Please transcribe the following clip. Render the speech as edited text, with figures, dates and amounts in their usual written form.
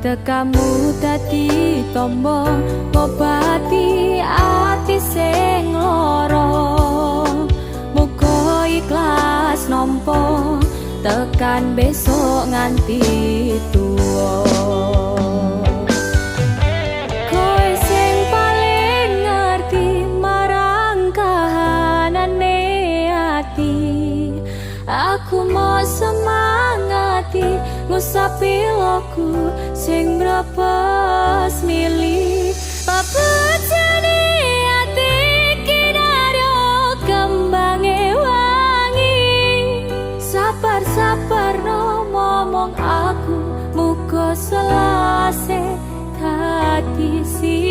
Tekamu dadi tombo ngobati ati sing lara. Muga ikhlas nampa tekan besok nganti tuwa. Kowe sing paling ngerti marang kahanane ati. Aku mau semangati ngusapi loku sing mrepes mili. Pepejane ati kinaryo kembange wangi. Sabar-sabar no momong aku, muga selase dadi siji.